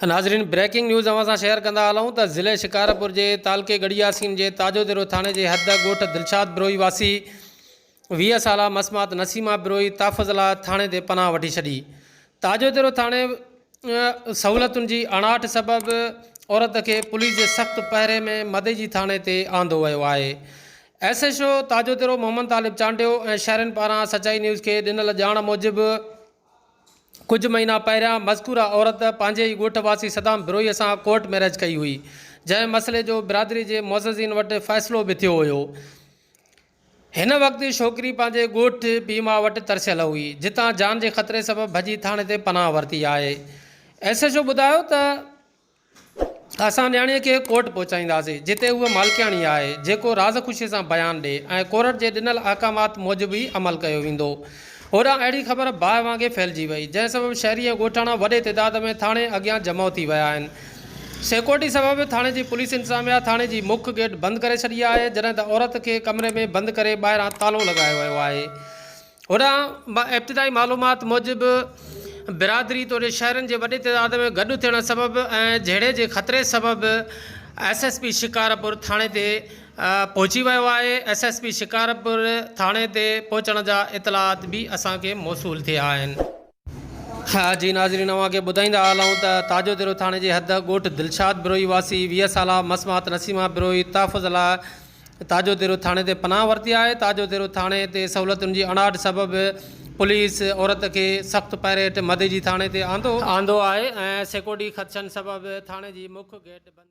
ناظرين breaking news اوهان سان شيئر ڪندا هلون ته ضلعي شڪارپور جي تعلقي ڳڙهي ياسين جي تاجو ديرو ٿاڻي جي حد ڳوٺ دلشاد بروهي واسي 20 سالا مسمات نسيمه بروهي تحفظ لاء ٿاڻي تي پناهه وٺي ڇڏي. تاجو ديرو ٿاڻي سهولتن جي اڻاٺ سبب عورت کي پوليس جي سخت پهري ۾ مديجي ٿاڻي تي آندو ويو آهي. S H O Tajo Dero Muhammad Talib Chandio ۽ شهرين پاران سچائي نيوز کي ڏنل ڄاڻ موجب ڪجهه مهينا پهريان مذڪوره عورت پنهنجي ئي ڳوٺ واسي صدام بروهيء سان ڪورٽ ميريج ڪئي هئي، جنهن مسئلي جو برادري جي معززين وٽ فيصلو به ٿيو هيو. هن وقت ڇوڪري پنهنجي ڳوٺ پيء ماء وٽ ترسيل هئي، جتان جان جي خطري سبب ڀڄي ٿاڻي تي پناهه ورتي آهي. ايس ايڇ او ٻڌايو ته. اسان نياڻيء کي ڪورٽ پهچائينداسين، جتي هوء مالڪياڻي آهي، جيڪو راز خوشيء سان بيان ڏي ۽ ڪورٽ جي ڏنل احڪامات موجب ئي عمل ڪيو ويندو. هوڏانهن اهڙي خبر باهه وانگي ڦهلجي وئي، جنهن سبب شهري ۽ ڳوٺاڻا وڏي تعداد ۾ ٿاڻي اڳيان جمع ٿي ويا آهن. سيڪيورٽي سبب ٿاڻي جي پوليس انتظاميا ٿاڻي جي مک گيٽ بند ڪري ڇڏي آهي، جڏهن ته عورت کي ڪمري ۾ بند ڪري ٻاهران تالو لڳايو ويو آهي. هوڏانهن ابتدائي معلومات موجب برادري توڙي شهرين جي وڏي تعداد ۾ گڏ ٿيڻ سبب ۽ جهيڙي جي خطري سبب ايس ايس پي شڪارپور ٿاڻي تي پهچي ويو آهي، ايس ايس پي شڪارپور ٿاڻي تي پهچڻ جا اطلاعات به اسان کي موصول ٿيا آهن. جي ناظرين اوهان کي ٻڌائيندا هلون ته تاجو ديرو ٿاڻي جي حد ڳوٺ دلشاد بروهي واسي 20 سالا مسمات نسيمه بروهي تحفظ لاء تاجو ديرو ٿاڻي تي پناهه ورتي آهي تاجو ديرو ٿاڻي تي سهولتن جي اڻاٺ سبب پوليس عورت کي سخت پهري هيٺ مديجي ٿاڻي تي آندو آندو آهي ۽ سيڪورٽي خدشن سبب ٿاڻي جي مک گيٽ بند.